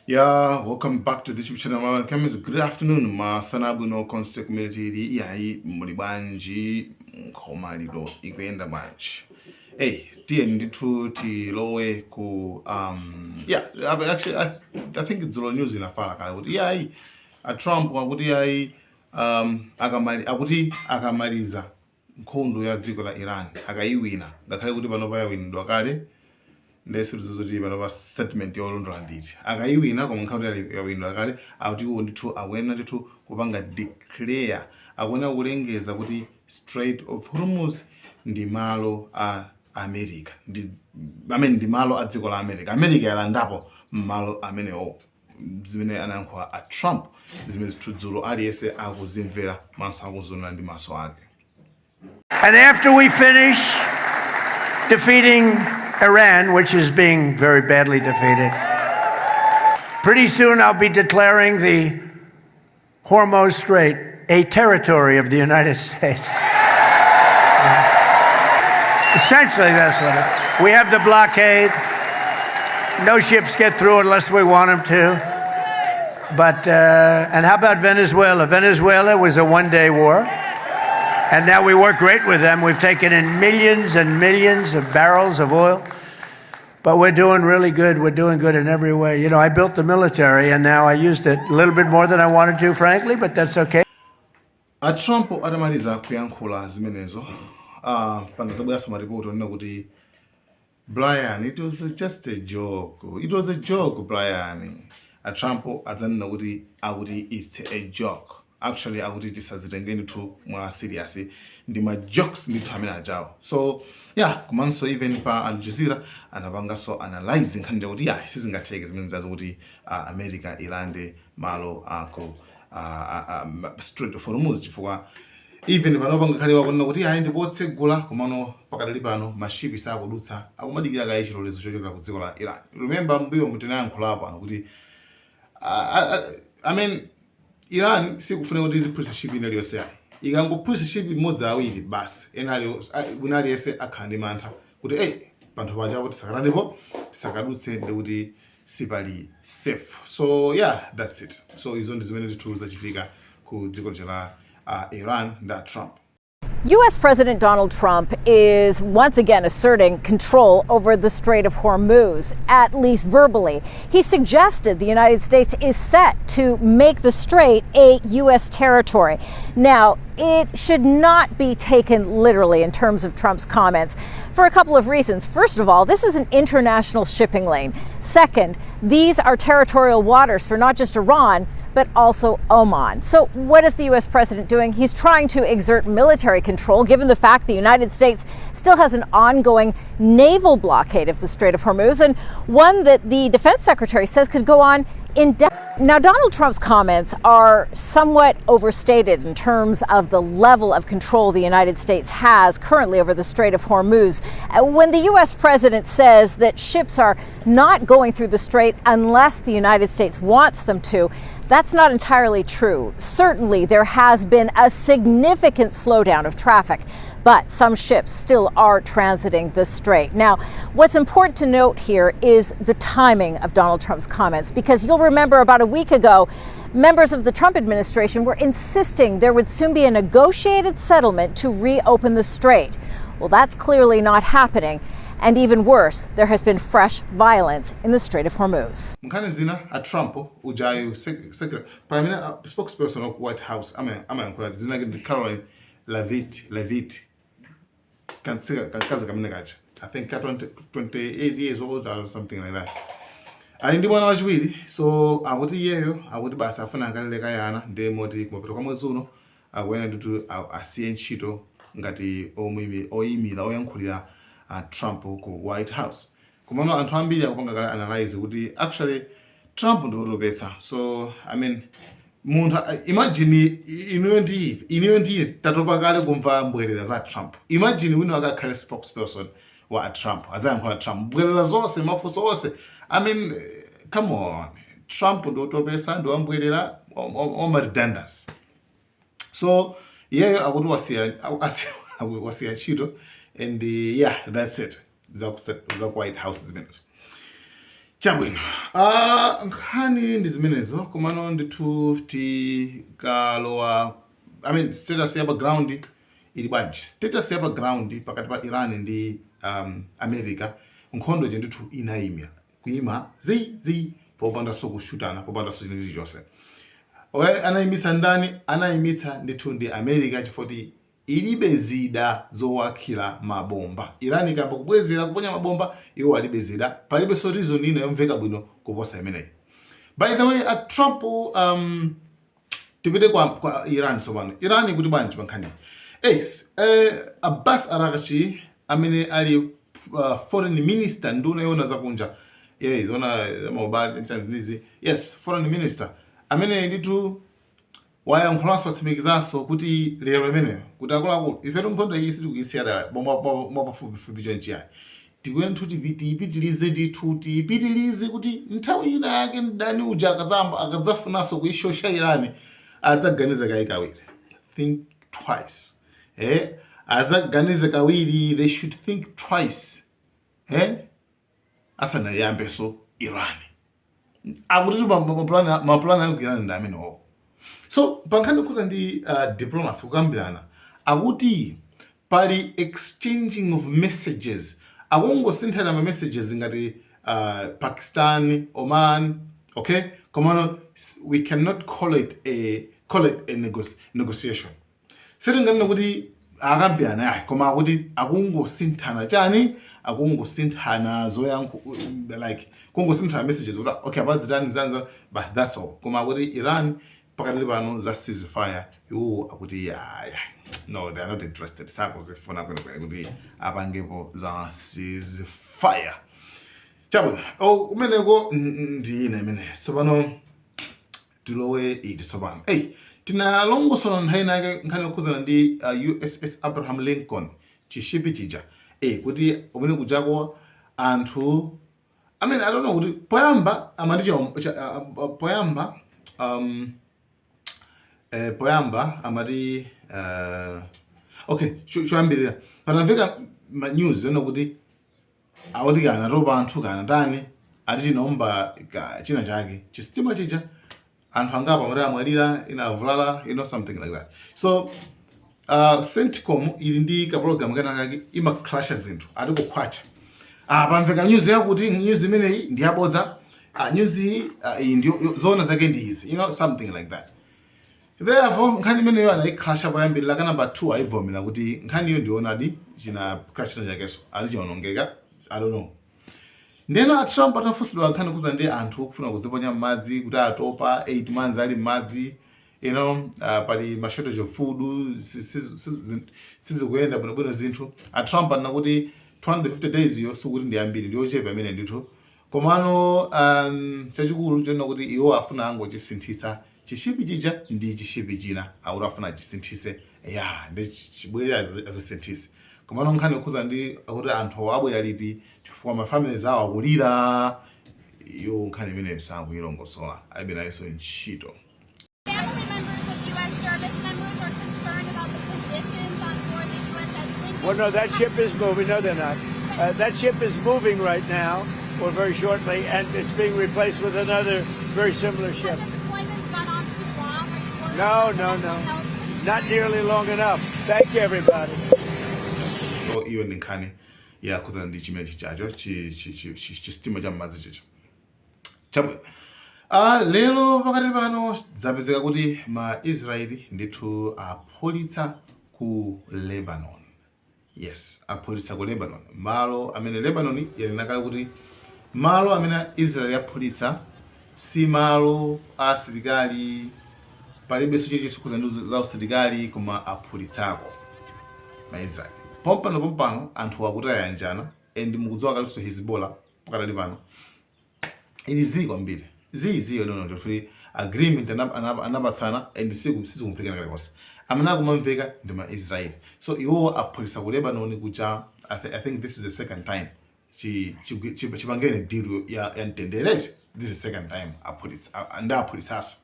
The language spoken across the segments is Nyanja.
Yeah, welcome back to the YouTube channel. Malawi Cameras. Good afternoon. Masana abwino konse kumene tili. Iyayi, muli bwanji? Nkhoma lero ikuyenda bwanji? Hey, tiye ndithu tilowe ku yeah, actually I think dzulo news inafala kale kuti iyayi, a Trump akuti iyayi, akamali akuti akamaliza nkhondo ya dziko la Iran, akayiwina, ngakhale kuti panopa yawinidwa kale, ndeso tizoti panopa statement yolondola nditi akayiwina, koma nkhondo yawinidwa kale, akuti iwo ndithu akuyenera ndithu kupanga declare, akuyenera kulengeza kuti Strait of Hormuz ndi malo a America, ndi I mean, ndi malo a dziko la America. America yalandapo malo amenewo. Zimene anayankhula a Trump, zimene zithu dzulo aliyense akuzimvera maso, akuzionera ndi maso ake. And after we finish defeating Iran, which is being very badly defeated, pretty soon I'll be declaring the Hormuz Strait a territory of the United States. Essentially, that's what it. We have the blockade. No ships get through unless we want them to. But, and how about Venezuela? Venezuela was a 1 day war. And now we work great with them. We've taken in millions and millions of barrels of oil. But we're doing really good. We're doing good in every way. I built the military and now I used it a little bit more than I wanted to, frankly, but that's okay. A Trump atamaliza kuyankhula zimenezo, panazabweranso maripoti onena kuti, "Brian, it was just a joke. It was a joke, Brian." A Trump adzanena kuti akuti it's a joke. Actually, akuti tisazitenge ndithu mwa serious, ndi ma jokes ndithu amene ajawo. So yeah, komanso even pa Al Jazeera anapanganso analyze nkhani kuti yeah, sizingatheke zimene zazo kuti America ilande malo ako Strait of Hormuz, chifukwa even panopa ngakhale wakunena kuti ayi, ndipotsegula, komano pakadali pano mashipi sakudutsa, akumadikira kaye chilolezo chochokera ku dziko la Iran. Remember, mbuyo mutinayankhulapo pano kuti I mean, Iran sikufuna kuti iziphulitsa shipi ina iliyonse ayi. Ikangophulitsa shipi imodzi, awiri, basi, ena wina aliyense akhala ndi mantha kuti ei, panthu pachapo tisakatanipo, tisakadutse, ndikuti sipali safe. So yeah, that's it. So izo ndi zimene ndithu zachitika ku dziko la Iran nda Trump. U.S. President Donald Trump is once again asserting control over the Strait of Hormuz, at least verbally. He suggested the United States is set to make the strait a U.S. territory. Now, it should not be taken literally in terms of Trump's comments for a couple of reasons. First of all, this is an international shipping lane. Second, these are territorial waters for not just Iran, but also Oman. So, what is the U.S. president doing? He's trying to exert military control, given the fact the United States still has an ongoing naval blockade of the Strait of Hormuz, and one that the defense secretary says could go on indefinitely. Now, Donald Trump's comments are somewhat overstated in terms of the level of control the United States has currently over the Strait of Hormuz. When the U.S. president says that ships are not going through the strait unless the United States wants them to, that's not entirely true. Certainly, there has been a significant slowdown of traffic, but some ships still are transiting the strait. Now, what's important to note here is the timing of Donald Trump's comments, because you'll remember about a week ago, members of the Trump administration were insisting there would soon be a negotiated settlement to reopen the strait. Well, that's clearly not happening. And even worse, there has been fresh violence in the Strait of Hormuz. Nkhani zina, a Trump ujayu secretary pamene spokesperson wa ku White House amayankhula, dzina lake ndi Caroline Leavitt, kansika kankazi kamene kacha, I think ka 20, 28 years old or something like that, ali ndi mwana wachiwiri. So akuti iyeyo akuti basi afuna akalele kayana, ndiye moti kumapeto kwa mwezi uno akuyena ndithu asiye ntchito ngati oyimira, oyankhulira Trump ku White House. Komano anthu ambiri akupanga kale analyze kuti actually Trump ndi wotopetsa. So I mean, munthu, imagine inuyo ndiye tatopa kale kumva mbwerera za Trump. Imagine wina akakhale spokesperson wa Trump, azayankhula Trump mbwerera zonse, mafunso onse. I mean, come on, Trump ndi wotopesa, ndi wambwerera, oma redundance. So iyeyo akuti wasiya ntchito and yeah, that's it, za ku White House zimenezo. Chabwino, nkhani ndi zimenezo. Komano ndithu tikalowa, I mean, status ya background ili bwanji? Status ya background pakati pa Iran ndi America, nkhondo ije ndithu inayima, kuyima zi zi, popandanso kushutana, popandanso chinthu chilichonse. Okay, anayimitsa ndani? Anayimitsa ndithu ndi America, chifukwa ilibe zida zowakhira mabomba. Iran ikamba kubwezera kuponya mabomba, iwo alibe zida. Palibenso reason ina yomveka bwino kuposa imeneyi. By the way, a Trump, tipite kwa Iran tsopano. Iran ikuti bwanji pa nkhani? Yes, Abbas Araghchi amene ali foreign minister, nduna yona zakunja, yeah, zona maubale chandizi, yes, foreign minister amene ndithu wayankhulanso, atsimikizanso kuti lero imeneyo kuti akuluakulu, ifetu nkhondo iyi sitikuyisiya dala mwapafupifupi chonchiyayi. Tikuyenera ndithu tiyipitilize, ndithu tiyipitilize kuti nthawi ina yake mdani uja akazamba akadzafunanso kuyishosha Irani, adzaganize kayi kawiri, think twice, azaganize kawiri. They should think twice asanayambeso Iran. Akuti mapulani aku Iran ndi amenewo. So pankhani kukhuza ndi diplomacy, kukambirana, akuti pali exchanging of messages, akungosinthana ma messages ngati Pakistan, Oman, okay, komano we cannot call it a negotiation. Sitinganene kuti akambirana yayi, koma akuti akungosinthana chani, akungosinthana zoyankhu, like kungosinthana messages kuti okay, apazitani zanza, but that's all. Koma akuti Iran pakatili pano za ceasefire, iwo akuti yaya, no, they are not interested, sakuzifuna kwenekwene kuti apangepo za ceasefire. Chabwino, oh, kumeneko ndi ine imene. Tsopano tilowe iti tsopano? Hey, tinalongosola nthawi inake nkhani yokhuzana ndi USS Abraham Lincoln, chishipi chija, kuti umene kujako anthu amene, I don't know, kuti poyamba amati poyamba poyamba amati okay, choyambirira panamveka ma news ena kuti akuti kana topa anthu kana tani, ati tinaomba china chake chisitima chija, anthu angapo amati amwalira, ina avulala, something like that. So CENTCOM ili ndi ka program kena kake imacrasha zinthu, ati kukhwacha. Pamveka news yakuti news imeneyi ndi yabodza, news iyi, iyi ndiyo zoona zake ndi izi, something like that. Therefore nkhani imeneyo anayicrasha poyambirira. Ka number 2 ayivomera kuti nkhaniyo ndionadi, china crash china chakenso ati chiwonongeka, I don't know. Ndeno a Trump atafunsidwa nkhani kuza ndi anthu kufuna kuziponya m'madzi kuti atopa, 8 months ali m'madzi, pali ma shortage of food, sizikuyenda bwinobwino zinthu, a Trump anena kuti 250 days iyo sikuti ndi ambiri, ndi yochepa imene ndithu. Komano chachikulu chonena kuti iwo afuna angochisinthitsa chishipi chija ndi chishipi china, akuti afuna achisinthise ya ndi chibwerera azisinthise. Komano nkhani yokhuza ndi akuti anthu abwera liti, chifukwa ma families awo akulira, iyo nkhani imeneyo sakuyilongosola, alibe nayonso ntchito. Family members of U.S. service members are concerned about the conditions on board the USS Lincoln. Well, no, that ship is moving. No, they're not. That ship is moving right now, or very shortly, and it's being replaced with another very similar ship. Has the deployment gone on too long? Are you worried No, about no, the no. mental health Not nearly long enough. Thank you, everybody. So iyo ndi nkhani yakhuzana ndi chimene chichacho chisitima cha m'madzi chicha. Chabwino, lero pakati pano zapezeka kuti ma Israeli ndithu aphulitsa ku Lebanon. Yes, aphulitsa ku Lebanon, malo amene Lebanon yanena kale kuti malo amene Israel yaphulitsa si malo a asilikali, palibenso chilichonse kukhuza ndi za usilikali, koma aphulitsako ma Israel. Pompano pompano anthu akuti ayanjana, and mukudziwa kalinso Hezbollah pakatali pano ili zii kwambiri, zii zii. No, no, free agreement anapatsana and sizikumvekana kalikonse. Amene akumamveka ndi ma Israel. So iwowo aphulitsa ku Lebanon kuja. I think this is the second time chipangene deal ya mtendere. This is the second time aphulitsa, ndi aphulitsaso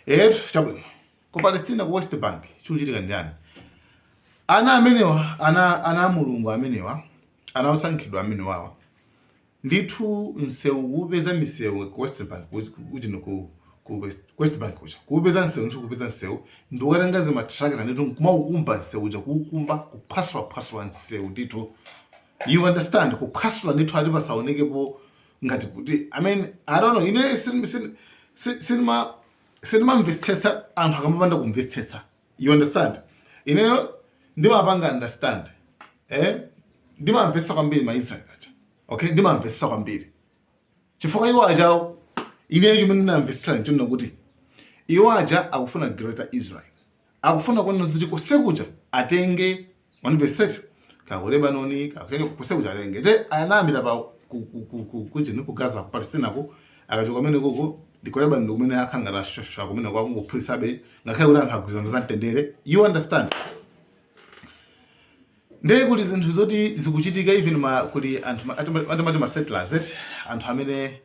etu. Chabwino, ku Palestina, ku West Bank, chikuchitika ndi ani? Ana amenewa, ana a Mulungu amenewa, ana osankhidwa amenewawa. Ndithu msewu kupeza misewu ku West Bank, kuchino ku West Bank kuja kupeza msewu, ndithu kupeza msewu ndikukatenga zimatrakta ndithu kumaukumba msewu uja, kuukumba, kuphwasulaphwasula msewu ndithu, you understand, kuphwasula ndithu ati pasaonekepo ngati kuti, I mean, I don't know, ine sindimamvetsetsa anthu akamapanda kumvetsetsa, you understand. Ineyo ndimapanga understand, ndimamvetsa kwambiri maIsrael aja, okay, ndimamvetsetsa kwambiri chifukwa iwo ajawo, ineyo chimene ndinamvetsera nchonena kuti iwo aja akufuna Greater Israel, akufuna kuona kuti kosekuja atenge 1 ka ku Lebanon, ka kosekuja atenge te anayambira pa kuchini, ku Gaza, ku Palestina ku akachoka kumene koko ndi ku Lebanon kumene akhangata shasha kumene kwakungophulitsabe ngakhale kuti anthu agwirizana za mtendere, you understand. Ndiye kuli zinthu zoti zikuchitika, even kuli anthu atimati ma settlers eti, anthu amene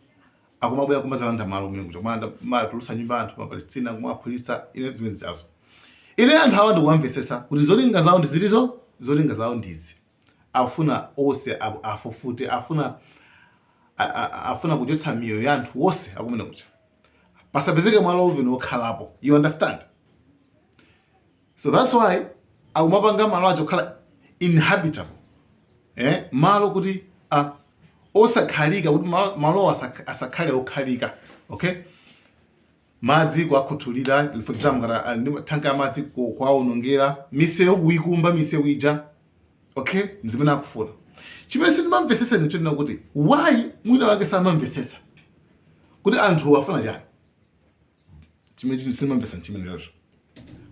akumabwera kumazalanda malo kumene kuja, kumanda matulusa nyumba anthu ma Palestina, kumaphulitsa. Ine zimene zijazo, ine anthu awa ndikuwamvetsetsa kuti zolinga zawo ndi zilizo, zolinga zawo ndizi afuna onse afufute, afuna afuna kuchotsa miyoyo ya anthu wonse akumene kuja, pasapezeke malo oveni okhalapo, you understand. So that's why akumapanga malo acho kukhala inhabitable, malo kuti osakhalika, kuti malowo asakhale okhalika, okay. Madzi kuakhuthulira, for example, ngati ali ndi thanki ya madzi, kuawonongera misewu, kuikumba misewu ija, okay, zimene akufuna. Chimene sindimamvetsetsa ine chonena kuti why mwina wake samamvetsetsa kuti anthu afuna chani, chimene sindimamvetsa chimene chacho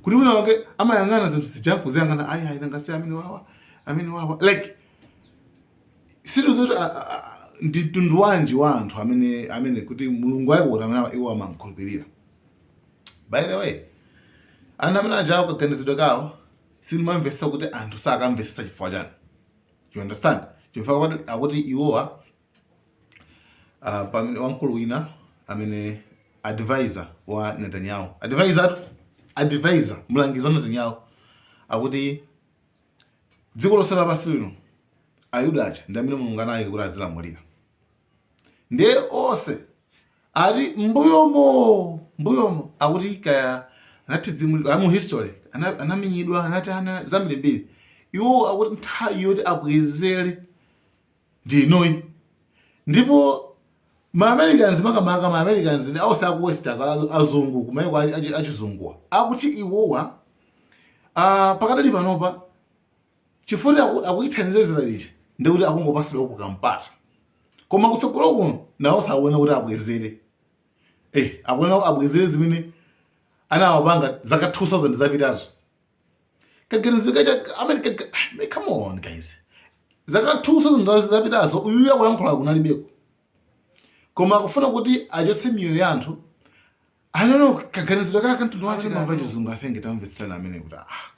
kuti mwina wake amayang'ana zinthu zija kuziyang'ana, ayi ayi, nangasi amene wawa, amene wawa, like sindizo ndi mtundu wanji wa anthu amene kuti Mulungu wake kuti amene iwo amankhulupirira. By the way, anthu amene ajawo kaganizidwe kawo sindimamvetsa kuti anthu sakamvetsetsa chifukwa chani, you understand, chifukwa akuti iwowa pamene wamkulu wina amene advisor wa Netanyahu, advisor, mlangizi wa Netanyahu, akuti dziko lonse lapansi lino Ayuda aja ndi amene Mulungu anayika kuti azilamulira. Ndiye onse ati mbuyomo akuti kaya anathidzimulidwa mu history, anamenyedwa, anati ana zambirimbiri. Iwo akuti nthawi yoti abwezere ndi inoyi, ndipo ma Americans, makamaka ma Americans ndi onse aku West, azungu kumayiko achizunguwa, akuti iwowa pakadali panopa chifukwa akuyithandiza Israel ija, ndikuti akungopasidwa kukampata, koma kutsogolo kuno nawo sakuona kuti abwezere, akuona abwezere zimene anawapanga zaka 2000 zapitazo. Kaganizidwe kacha amene come on guys, zaka 2000 zapitazo uyuyu akuyankhula kunalibeko, koma akufuna kuti achotse miyoyo ya anthu. I don't know kaganizidwe kaka mtundu wache mamva chizungu afenge tamvetserana amene kuti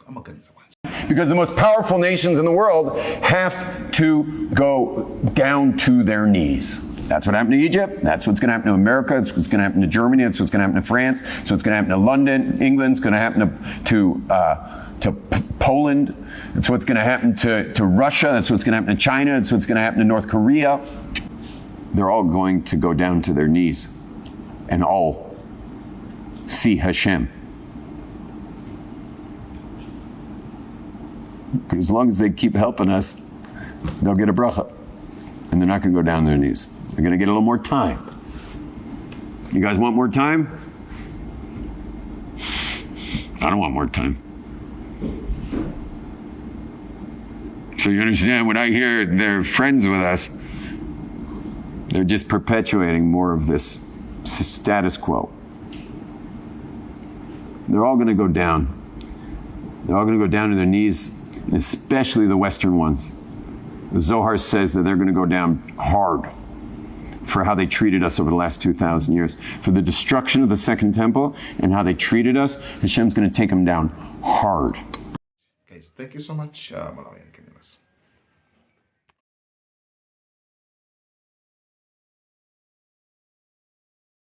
amaganiza bwanji. Because the most powerful nations in the world have to go down to their knees. That's what happened to Egypt. That's what's going to happen to America. It's what's going to happen to Germany. It's what's going to happen to France. It's what's going to happen to London, England. It's going to happen to Poland. It's what's going to happen to Russia. That's what's going to happen to China. It's what's going to happen to North Korea. They're all going to go down to their knees and all see Hashem. But as long as they keep helping us, they'll get a bracha. And they're not going to go down their knees. They're going to get a little more time. You guys want more time? I don't want more time. So you understand, when I hear they're friends with us, they're just perpetuating more of this status quo. They're all going to go down. They're all going to go down to their knees, and especially the Western ones. The Zohar says that they're going to go down hard for how they treated us over the last 2,000 years. For the destruction of the Second Temple and how they treated us, Hashem's going to take them down hard. Guys, thank you so much. Malawian Cameras.